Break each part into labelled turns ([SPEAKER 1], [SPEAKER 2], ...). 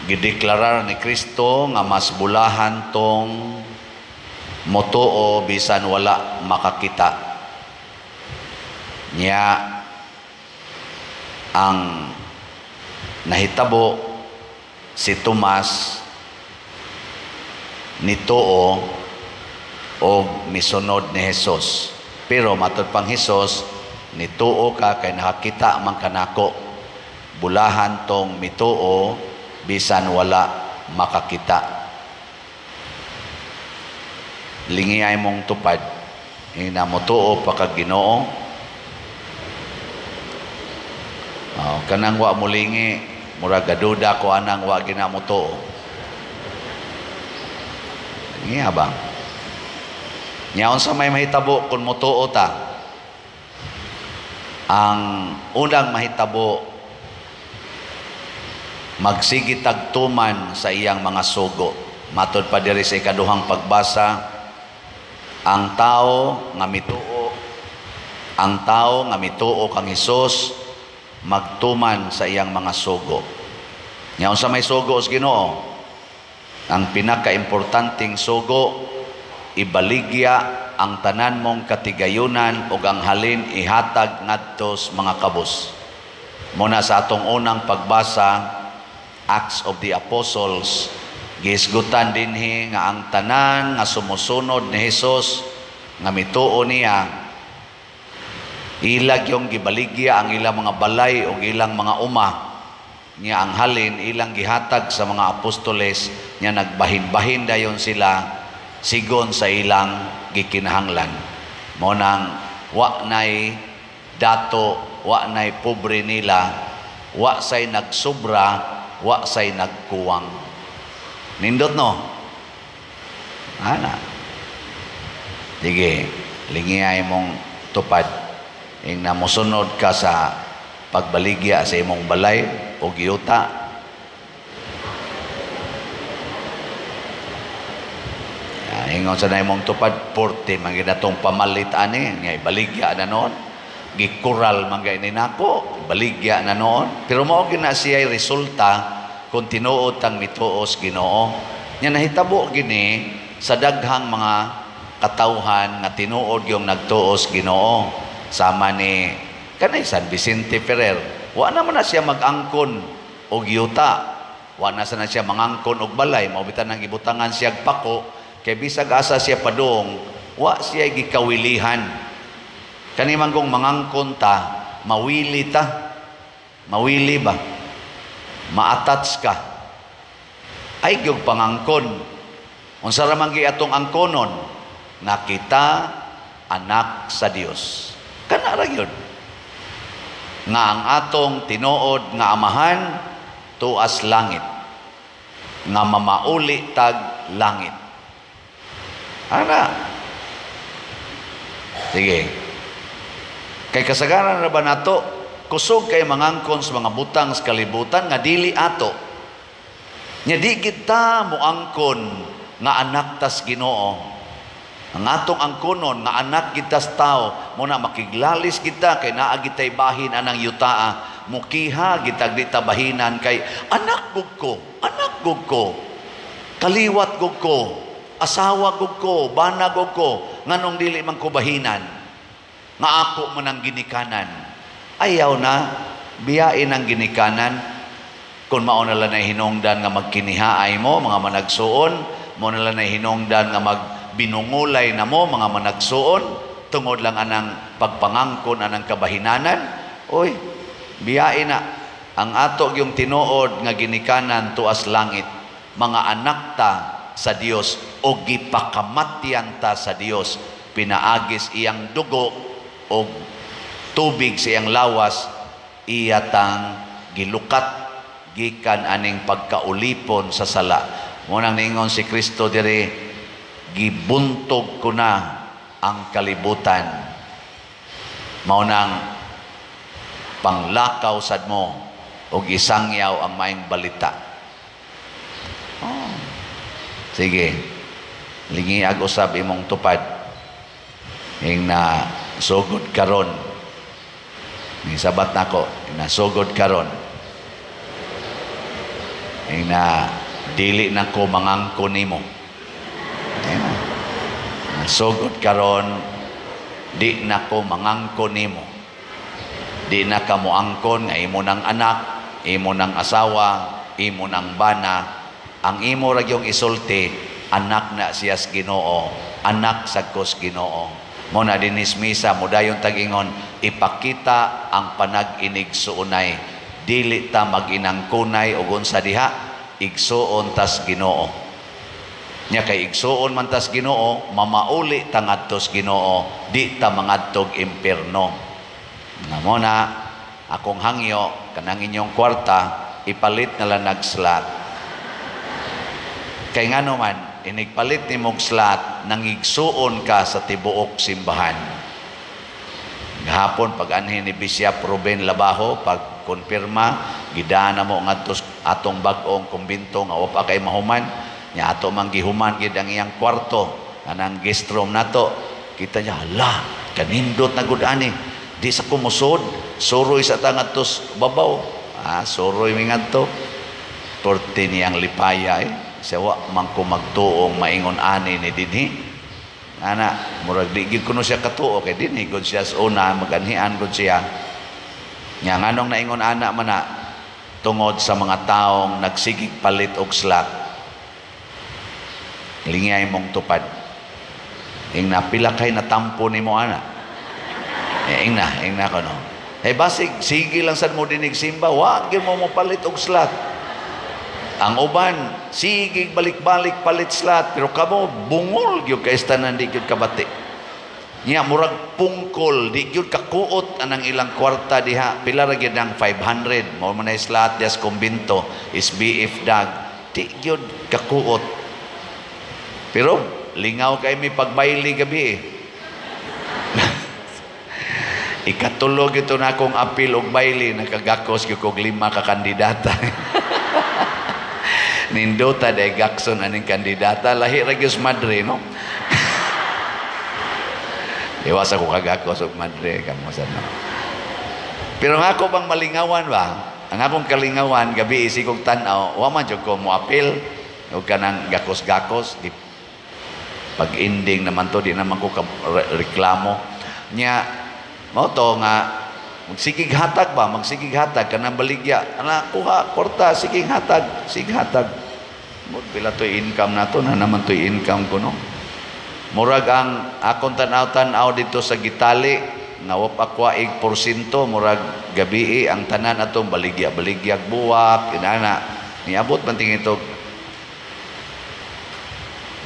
[SPEAKER 1] Gideklarar ni Kristo nga mas bulahan tong motuo bisan wala makakita. Nya ang nahitabo, si Tomas nituo og misunod ni Jesus. Pero matud pang Hesus, "Nituo ka kay nakakita man kanako. Bulahan tong mituo bisan wala makakita." Lingiyay mong tupad. Ina motuo pa kag Ginoo. Oh, kanang wa mulingi, murag gaduda ko anang wa gina motuo. Lingiya ba? Nya unsa may mahitabo kung motuo ta? Ang unang mahitabo, magsige tag tuman sa iyang mga sugo. Matod pa diri sa ikaduhang pagbasa, ang tao nga mituo, ang tao nga mituo kang Hesus magtuman sa iyang mga sugo. Nya unsa may sugo sa Ginoo? Ang pinakaimportanteng sugo, ibaligya ang tanan mong katigayunan ug ang halin ihatag ngadto sa mga kabus. Muna sa atong unang pagbasa, Acts of the Apostles, gihisgutan dinhi nga ang tanan nga sumusunod ni Hesus, nga mituo niya, ilag yung gibaligya ang ilang mga balay o ilang mga uma, niya ang halin ilang gihatag sa mga apostoles, niya nagbahin-bahin dayon sila sigon sa ilang gikinahanglan. Mao nang wa nay dato, wa nay pobre nila, wa say nagsubra, wa say nagkuwang. Nindot, no? Ana. Sige, lingiyay mong tupad. Ing namusunod ka sa pagbaligya sa imong balay o giyuta. Ingon sa na imong tupad, porte man gid atong pamalit ani, nga ibaligya na noon. Gikural man gay ni nako, baligya na noon. Pero mao gid na siya resulta kung tinuod tang mituos Ginoo. Nya nahitabo gini sa daghang mga katawhan nga tinuod yung nagtuos Ginoo. Sama ni kanay San Vicente Ferrer, wa na man na siya mag-angkon og yuta, wa na sa na siya mangangkon og balay, mao bitan ang gibutangan siya og pako kay bisag asa siya padung, wa siya gikawilihan. Kani man kung mangangkon ta, mawili ta. Mawili ba? Ma-attach ka. Ay gyud pangangkon. Unsa ra man gi atong angkonon? Nga kita anak sa Dios. Kana ra gyud. Nga ang atong tinuod nga amahan tuas langit. Nga mamauli tag langit. Ana. Sige. Kay kasagaran ra ba nato, kusog kay mangangkon sa mga butang sa kalibutan nga dili ato. Nya di kita moangkon nga anak tas Ginoo. Ang atong angkonon nga anak kita sa tao, mo na makiglalis kita kay naa gitay bahin anang yutaa, mukiha gitag di ta bahinan kay anak gug ko, anak gug ko, kaliwat gug ko, asawa gug ko, bana gug ko, nganong dili man ko bahinan, nga ako man ang ginikanan. Ayaw na biyain ang ginikanan. Kung mao na lang ay hinungdan nga magkinihaay mo mga managsuon, mao na lang ay hinungdan nga magbinungulay na mo mga managsuon, tungod lang anang pagpangangkon anang kabahinanan. Oy, biyain na ang ato yung tinuod nga ginikanan tuas langit, mga anak ta sa Dios o gipakamatyan ta sa Dios, pinaagis iyang dugo o tubig sa iyang lawas, iya tang gilukat gikan aning pagkaulipon sa sala. Munang niingon si Kristo diri, gibuntog ko na ang kalibutan. Mao nang panglakaw sad mo og isangyaw ang maayong balita. Oh. Sige, lingiag usab imong tupad. Ing na sugod karon. Ni sabat nako, nasugod karon. Ing na, "Dili na ko mangangkon nimo." Ayan. Sugod karon, di na ko mangangkon nimo. Di na ka moangkon nga imo ng anak, imo ng asawa, imo ng bana. Ang imo ra gyung isulti, anak na siya sa Ginoo, anak sa kos Ginoo. Mo na dinis misa modayon tag-ingon, ipakita ang panag-inigsuonay. Dili ta mag-inangkunay og unsa diha, igsuon tas Ginoo. Nya kay igsuon man tas Ginoo, mamauli ta ngadtos Ginoo, di ta mangadtog impierno. Nga mo na akong hangyo, kanang inyong kwarta ipalit na lang nag slot. Kay ngano man, inigpalit nimog slot, nangigsuon ka sa tibuok simbahan. Gahapon pag anhin ni Bishop Ruben Labajo, pag konfirma, gidana mo ngadto atong bag-ong kumbinto nga wa pa kay mahuman. Nya ato man gihuman gid ang iyang kwarto, anang guest room nato. Kita niya, hala, kanindot na gud ani. Di sa kumusod, suroy sa ta ngadto babaw. Ah, suroy mi ngadto. Porte niyang lipaya eh. Siya wa man ko magtuong maingon ani ni dinhi. Ana, murag di gyud kuno siya katuo kay dinhi gud siya sa una, maganhian gud siya. Nya nganong naingon ana man na, tungod sa mga taong nagsigig palit og slot. Lingay mong tupad. Ing na pila kay natampo nimo ana. Eh, ing na kono. Eh basig sige lang sad mo dinig simba, wa gyud mo mopalit og slot. Ang uban sige balik-balik palit slot, pero kamo bungol gyud kay tanan, di gyud kabati. Nya murag pungkol, di gyud kakuot anang ilang kwarta diha. Pila ra gyud ang 500 mao man ay slot dias kumbinto is BF dag. Di gyud kakuot. Pero lingaw kay mi pagbayli gabi eh. Ikatulog ito na akong apil og bayli, nakagakos gyud kog lima ka kandidata. Nindota day gakson aning kandidata, lahi ra gyud madre, no? Iwas ako kagakos og madre kamo sa no. Pero ang ako bang malingawan ba? Ang akong kalingawan gabi isi kog tan-aw, wa man jud ko moapil og kanang gakos-gakos di pag ending naman to, di naman ko reklamo. Nya mao to nga magsigig hatag ba, magsigig hatag kanang baligya. Ana kuha kwarta, sige hatag, sige hatag. Mo pila to income nato na naman to income ko, no. Murag ang akong tan-aw-tan-aw dito sa gitali nga wa pa kwaig porsyento, murag gabii ang tanan atong baligya, baligyag buwak inana niabot man tingito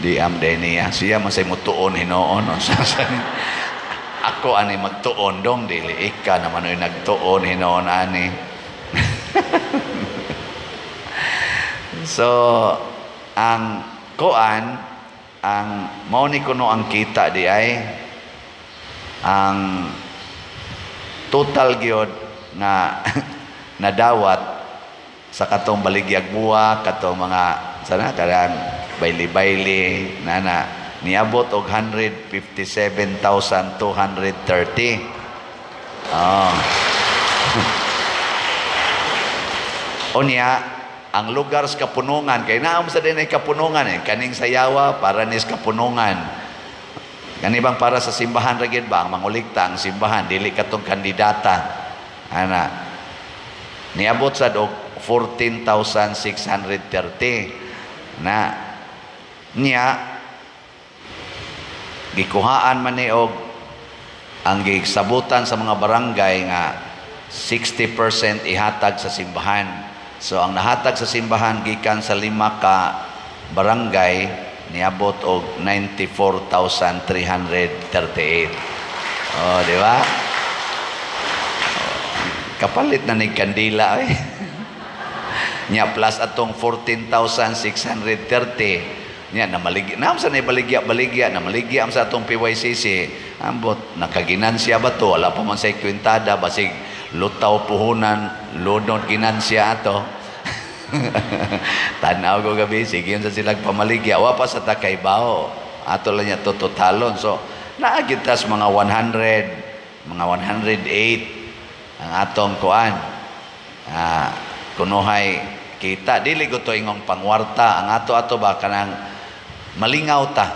[SPEAKER 1] di am day niya siya man say mutuon hinuon ako ani magtuon dong dili ika naman oy nagtuon hinuon ani. So ang kuan ang mao ni kuno ang kita di ay ang total gyud nga nadawat sa katong baligyag buwak, katong mga sana karang bayli-bayli nana, niabot og 157,230. Oh. Unya ang lugar sa kapunungan kay naam sa dinay kapunungan eh kaning sayawa para nis kapunungan. Kani bang para sa simbahan ra gyud ba ang mangulikta ang simbahan, dili katong kandidata ana, niabot sad og 14,630 na. Niya gikuhaan man ni og ang gisabutan sa mga barangay nga 60% ihatag sa simbahan. So ang nahatag sa simbahan gikan sa 5 ka barangay niabot og 94,338. Oh, di ba? Kapalit na ni kandila eh. Nya plus atong 14,630. Nya namaligya naam sa baligya baligya namaligya am sa atong PYCC. Ambot nakaginansya ba to? Wala pa man sa kwintada, basig lutaw puhunan, lunod ginansya ato. Tanaw ko gabi, sige sa silag pamaligya. Wa pa sa takay bao. Ato lang niya totalon. So, naagitas mga 100, mga 108 ang atong kuan. Kunuhay Kita dili ko to ingong pangwarta ang ato-ato ba kanang malingaw ta.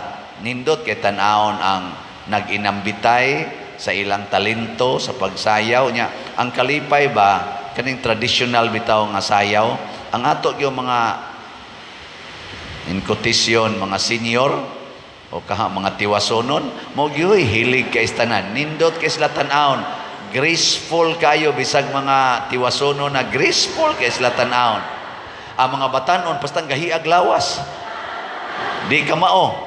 [SPEAKER 1] Nindot kay tan-awon ang nag-inambitay sa ilang talento sa pagsayaw nya. Ang kalipay ba kaning traditional bitaw nga sayaw, ang ato gyud mga in quotation mga senior o kaha mga tiwasonon mo gyud hilig kay tanan, nindot kay sila tan-awon, graceful kayo bisag mga tiwasonon na graceful kay sila tan-awon. Ang mga batanon pastang gahiag lawas, di ka mao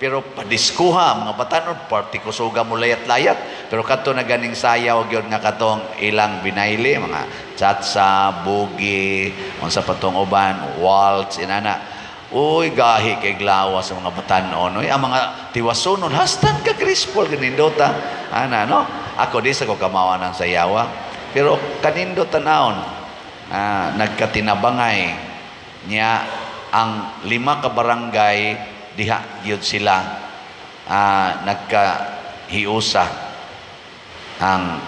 [SPEAKER 1] pero padiskuha mga batanon party kusuga mo layat-layat, pero kadto na ganing sayaw gyud nga katong ilang binayle mga tsatsa, boogie, unsa pa tong uban, waltz inana. Uy, gahi kay glawa sa mga batanon. Uy, ang mga tiwasonon hastan ka graceful ganindota ana no. Ako di sa ko kamawa ng sayawa, pero kanindot tanawon nagkatinabangay niya ang 5 ka barangay diha gyud sila nagkahiusa ang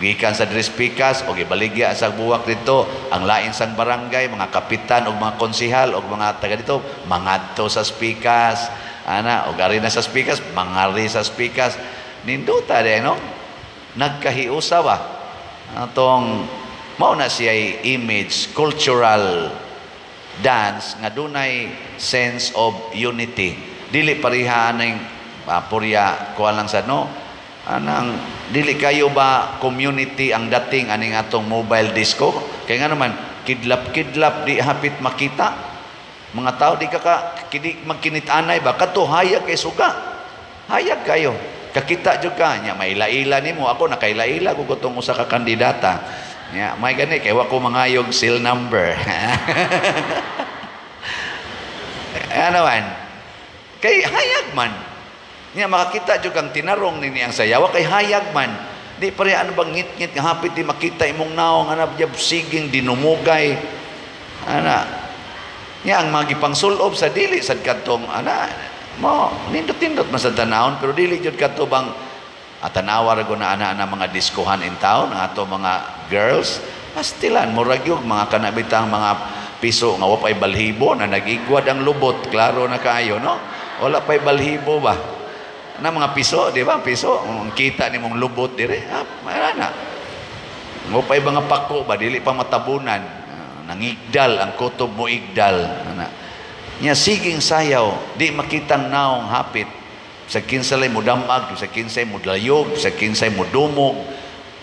[SPEAKER 1] gikan sa Tres Picas o gibaligya sa buwak dito ang lain sang barangay, mga kapitan og mga konsehal og mga taga dito mangadto sa Spikas ana og ari na sa Spikas mangari sa Spikas. Nindota de no, nagkahiusa ba atong mao na siya image cultural dance nga dunay sense of unity. Dili pareha ning purya kuan lang sa no anang dili kayo ba community ang dating aning atong mobile disco kay nga naman kidlap-kidlap di hapit makita mga tao di ka kidi magkinit-anay ba kadto hayag kay suga, hayag kayo kakita jud ka nya maila-ila nimo. Ako nakaila-ila ko gutong usa ka kandidata nya may gani kay wa ko mangayog seal number. Ano man kay hayag man niya makakita jud kang tinarong nini ang sayawa kay hayag man di pare ano bang ngit-ngit nga hapit di makita imong naong ana jab siging dinumugay ana niya ang mga gipangsulob sa dili sad kadtong ana mo nindot-nindot man sa tanawon pero dili jud kadto bang atanawa ra gud na ana na mga diskohan in town ang ato mga girls pastilan murag yug mga kanabitang mga piso nga wa pay balhibo na nagigwad ang lubot, klaro na kaayo no, wala pay balhibo ba na mga piso, di ba? Piso, ang kita ni mong lubot dire, ana. Mo pay mga pako ba dili pa matabunan, nangigdal ang kutob mo igdal ana. Nya siging sayaw, di makitang naong hapit. Sa kinsay mo damag, sa kinsay mo layog, sa kinsay mo dumog,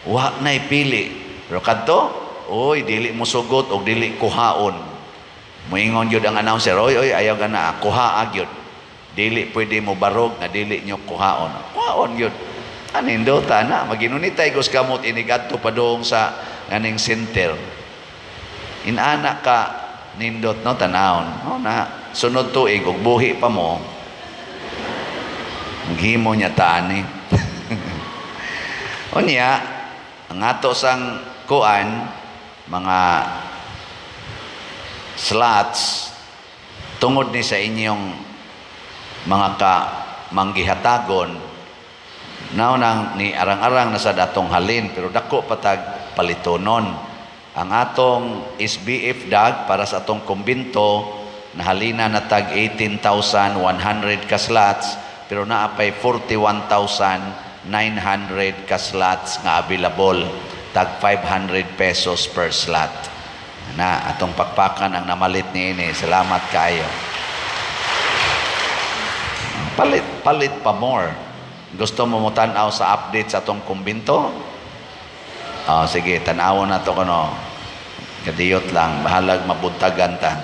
[SPEAKER 1] wa nay pili. Pero kadto, oy dili mo sugot og dili kuhaon. Moingon gyud ang announcer, oy oy ayaw gana kuhaa gyud. Dili pwede mo barog na dili nyo kuhaon. Kuhaon yun. Anindota na. Maginunitay gos kamot inigadto padung sa aning center. Inana ka nindot no tanawon. No na sunod tuig og buhi pa mo. Maghimo niya taani. Unya ang ato sang kuan mga slots tungod ni sa inyong mga ka manggihatagon nao nang ni arang-arang na sa datong halin pero dako patag palitonon ang atong SBF dag para sa atong kumbinto nahalina na tag 18,100 ka slots pero naa pay 41,900 ka slots nga available tag 500 pesos per slot na atong pakpakan ang namalit niini. Salamat kaayo. Palit, palit pa more. Gusto mo mo tan-aw sa update sa atong kumbinto? Oh, sige, tan-awon na to kuno. Kadiyot lang, bahalag mabuntagan ta.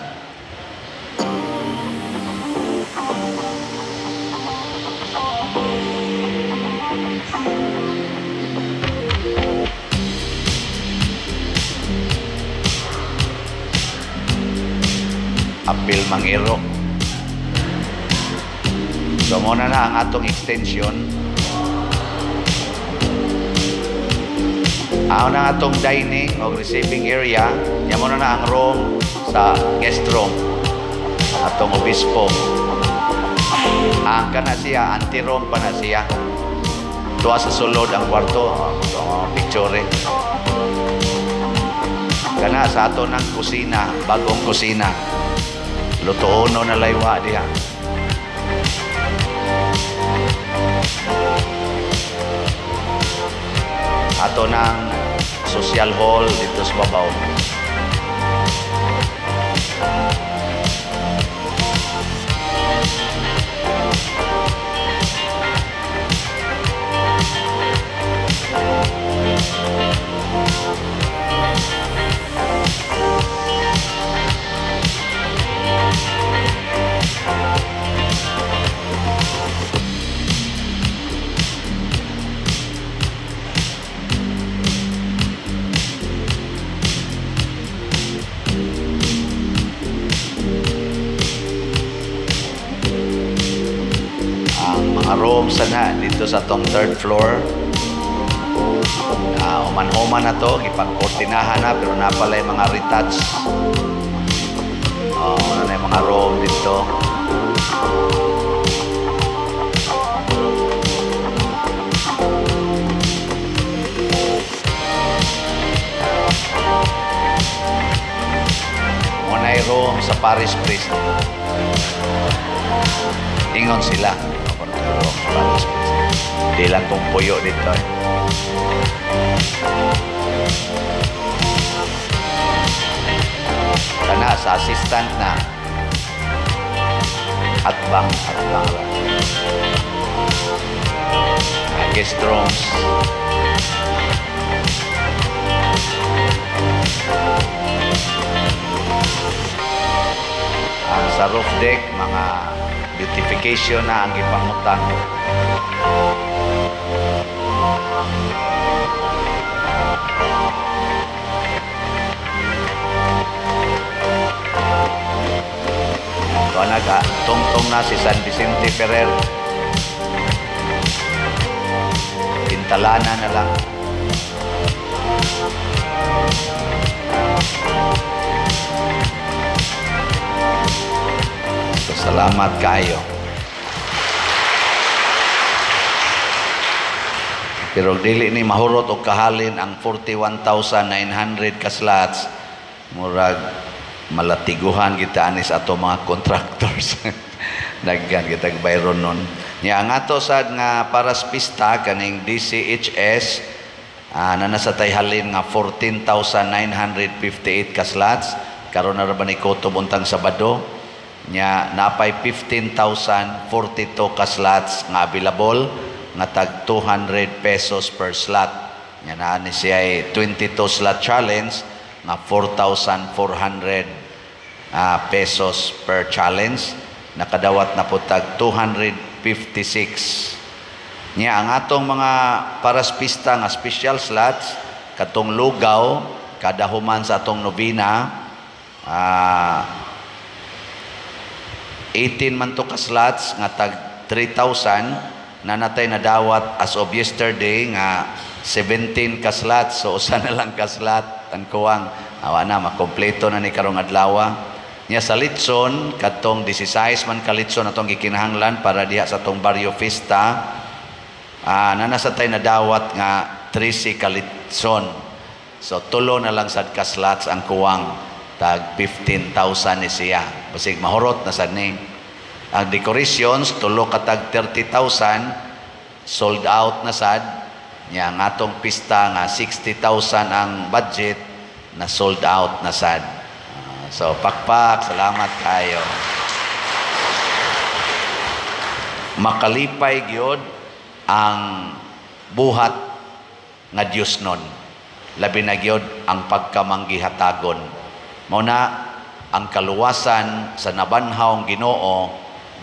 [SPEAKER 1] Apil mangiro. So muna na ang atong extension. Aw na atong dining o receiving area. Yan muna na ang room sa guest room. Atong obispo. Ang kana siya, anti-room pa na siya. Tuwa sa sulod ang kwarto. Oh, picture. Kana sa ato ng kusina, bagong kusina. Lutuono na laywa diha. Ato ng social hall dito sa babaw. Room sana dito sa tong third floor. Human-human na to, gipagkortinahan na, pero napalay mga retouch. Ano na yung mga room dito. Muna'y room sa parish priest. Ingon sila. Di lang kong puyo dito. Eh. Kana sa assistant na atbang ra. Guest rooms. Ang sa roof deck, mga beautification na ang ipangutang. Ito naga, tungtong na si San Vicente Ferrer. Pintalana na lang. So, salamat kayo. Pero dili ni mahurot og kahalin ang 41,900 ka slots, murag malatiguhan kita anis ato mga contractors. Daghan kita bayron nun. Nya ang ato sad nga para sa pista kaning DCHS na nasa tay halin nga 14,958 ka slots karon na ra ba ni kutob untang Sabado. Nya napay 15,042 ka slots nga available nga tag 200 pesos per slot. Nya naa ni siya 22 slot challenge nga 4,400 pesos per challenge. Nakadawat na po tag 256. Nya ang atong mga paraspista nga special slots katong lugaw kada human sa atong nobina, 18 man to ka slots nga tag 3,000 na natay nadawat as of yesterday nga 17 ka slots. So usa na lang ka slot ang kuwang. Awa na makompleto na ni karong adlaw. Nya sa litson katong 16 man ka litson atong gikinahanglan para diha sa atong barrio fiesta, na nasa tay nadawat nga 13 ka litson. So tulo na lang sad ka slots ang kuwang, tag 15,000 ni siya. Basig mahurot na sad ni. Ang decorations tulo ka tag 30,000, sold out na sad. Nya ang atong pista nga 60,000 ang budget na sold out na sad. So pakpak, salamat kayo. Makalipay gyud ang buhat nga Dios nun. Labi na gyud ang pagkamanggihatagon. Mao na ang kaluwasan sa nabanhawng Ginoo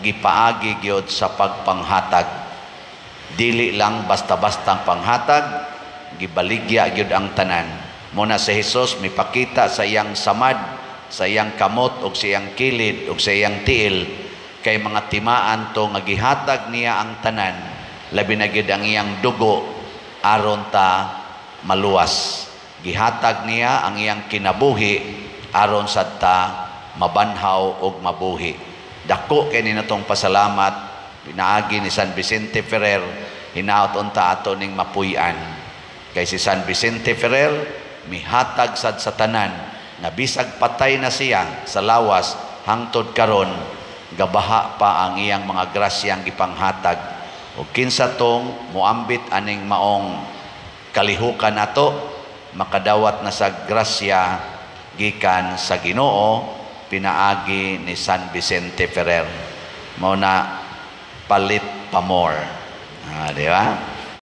[SPEAKER 1] gipaagi gyud sa pagpanghatag. Dili lang basta-bastang panghatag, gibaligya gyud ang tanan. Mao na si Jesus mipakita sa iyang samad, sa iyang kamot ug sa iyang kilid ug sa iyang tiil kay mga timaan to nga gihatag niya ang tanan, labi na gyud ang iyang dugo aron ta maluwas. Gihatag niya ang iyang kinabuhi aron sad ta mabanhaw og mabuhi. Dako kay ni natong pasalamat pinaagi ni San Vicente Ferrer, hinaot unta ato ning mapuy-an. Kay si San Vicente Ferrer mihatag sad sa tanan, Nga bisag patay na siya sa lawas, hangtod karon gabaha pa ang iyang mga grasyang gipanghatag. O kinsa tong muambit aning maong kalihukan nato, makadawat na sa grasya gikan sa Ginoo pinaagi ni San Vicente Ferrer. Mao na, palit pa more. Ah, di ba?